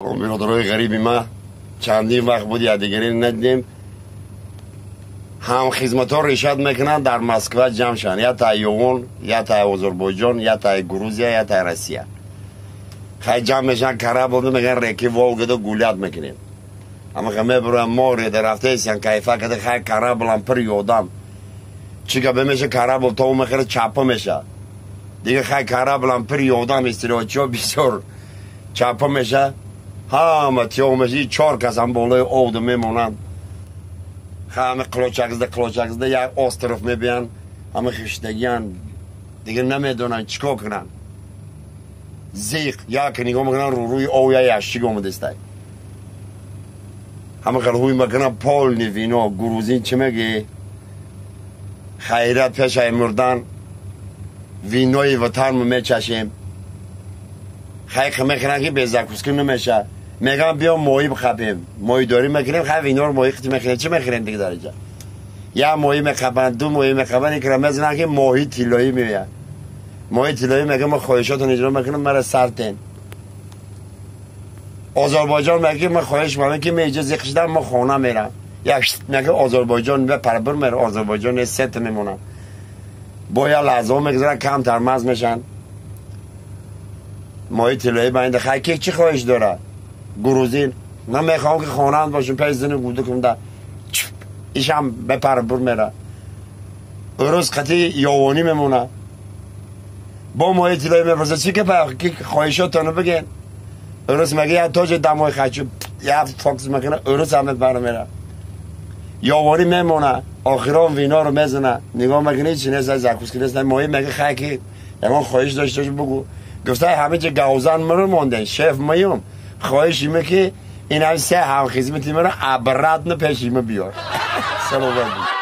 Бародарои ғариби ма, чандин вақт буд якдигаре надидем. Ҳамхизматҳо решат мекунанд дар Москва ҷамъ шаванд, я тай Ёвон, я тай Озарбойҷон, я тай Грузия, я тай Россия. Хай, ҷамъ мешаванд, корабль мегӯян, реки Волгада гулять мекунем. Ама мебурам, мореда рафтаесян, кайфа када. Хай, кораблам пир ёдам, чӣ гапе меша, корабль то мехӯра, чапа меша дига. Хай, кораблам пир ёдам, истироҳатчиҳо бисёр, чапа меша, ҳама тиёг меша, чор касам болои овда мемонанд. Ҳама қилочакзда, қилочакзда як остров мебиянд, ҳама хиштагиян, дига намедонанд чӣ кор кунанд. Зиқ як нигоҳ мекунанд, рӯрӯи ов я ящик омадестай. Ҳама хел ҳуй мекунанд, полный вино. Грузин чӣ мегӣ? Хайрат, пешай мурдан винои ватанмо мечашем. Хайқа мекунанд, ки без закуски намеша. Мегам, биё, моҳӣ бихапем, моҳидорӣ мекунем. Хай, винор моҳӣ қити мехӯрем, чӣ мехӯрем дига? Дариҷа як моҳӣ мехапанд, ду моҳӣ мехапанд, икра мезананд, ки моҳи тиллоӣ меояд. Моҳи тиллоӣ мега: ма хоҳишотон иҷро мекунам, мара сартен. Озарбойҷон мега, ки ма хоҳиш мекунам, ки ма иҷо зиқ шудам, ма хона мерам. Як мега, Озарбойҷон бепара мера, Озарбойҷон сета мемонам. Бо як лаҳзаҳо мегузаранд, камтар маз мешанд. Моҳи тиллоӣ баинда: хай, ки чӣ хоҳиш дорад? Грузин: ман мехоҳам, ки хонаанд бошем, пеш зини гудукумда. Ишам бепара бур мера. Урус қати ёвонӣ мемона. Бо моҳи тиллоӣ мепурса: чӣ ки хоҳишотоно биген? Урус мега: я тоже домой хочу. Я фокус мекуна, урус ҳам мепара мера, ёвонӣ мемона. Охирон виноро мезана, нигоҳ мекуни, чи нест, закуски нест. Моҳӣ мега: хай, ки ягон хоҳиш дошта бош, бугу. Гуфта: ҳама ҷа гавзан муру монден, шеф маюм, хоҳиш име, ки ин ҳам се ҳамхизмати маро обратно пеши ма биёр. Саломат.